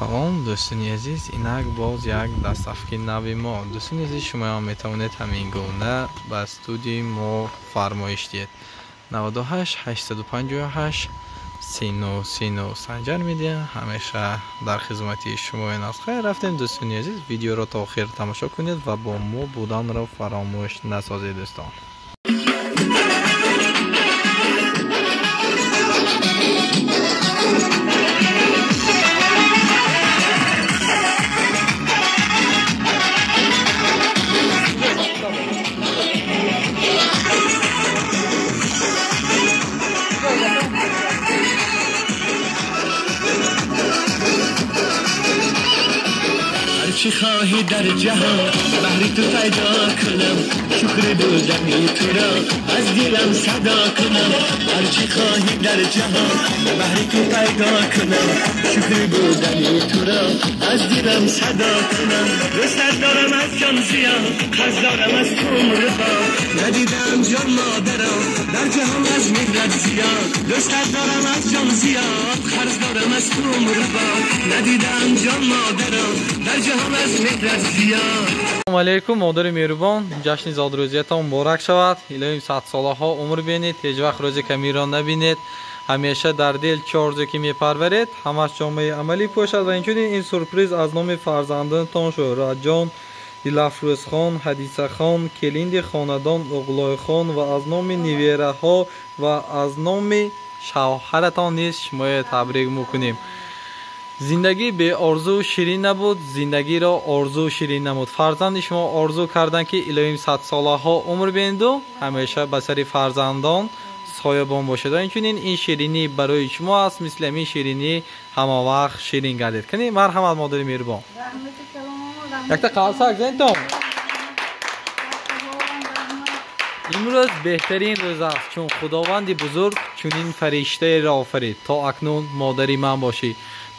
Салом дӯстони азиз, инак боз як дастафки нави мо. Дӯстони азиз, шумоям метавонед ҳамин гуна ба студияи мо фармоиш диҳед. 98 858 39 39 Санҷар Медиа ҳамеша дар хизмати шумоён аст. Хайр рафтем дӯстони азиз, видеоро то охир тамошо кунед ва бо мо буданро фаромӯш насозед дӯстон. چی خواهی در جهان بهری تو پیدا کنم، شکر بودنی تو را از دلم صدا کنم. هر چی خواهی در جهان بهری تو پیدا کنم، شکر بودنی تو را از دلم صدا کنم. دوست دارم از جان زیاد، قرض دارم از تو مربا، ندیدم جان مادرم در جهان از مهرت زیاد. دوست دارم از جان زیاد، قرض دارم از تو مربا، ندیدم جان مادرم در جهان از مهرت زیاد. Салом алейкум, модари меҳрубон, ҷашни зодрӯзиятон муборак шавад. Илоҳим садсолаҳо умр бинед, ҳеҷ вақт рӯзи камиро набинед, ҳамеша дар дил чорзе ки мепарваред, ҳамаш ҷомаи амалӣ пӯшад. Ва инчунин ин сюрприз аз номи фарзандонтон Шӯҳратҷон, Дилафрӯзхон, Ҳадисахон, келинди хонадон Уғлойхон ва аз номи невераҳо ва аз номи шавҳаратон низ шуморо табрик мекунем. Зиндагӣ беорзу ширин набуд, зиндагиро орзу ширин намуд. Фарзанди шумо орзу карданд ки илоҳим садсолаҳо умр бинеду ҳамеша ба сари фарзандон соябон бошад. Ва инчунин ин ширинӣ барои шумо аст, мисли ҳамин ширинӣ ҳама вақт ширин гардед. Кани марҳамат модари меҳрубон, якта қалсак зентон. Имрӯз беҳтарин рӯз аст, чун худованди бузург чунин фариштаеро офарид, то акнун модари ман бошӣ.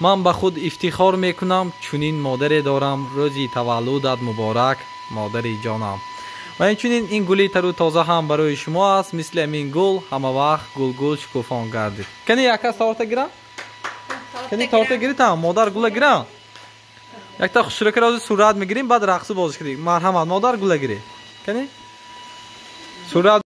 Ман ба худ ифтихор мекунам, чунин модаре дорам. Рӯзи таваллудат муборак, модари ҷонам. Ва инчунин ин гули тару тоза ҳам барои шумо аст, мисли ҳамин гул ҳама вақт гулгул шукуфон гардид. Кани якас торта гирам? Кани торта гиритам, модар гула гирам? Якта хушракаро сурат мегирим, баъд рақсу бозӣ кунем. Марҳамат, модар гула гирӣ. Кани? Сурат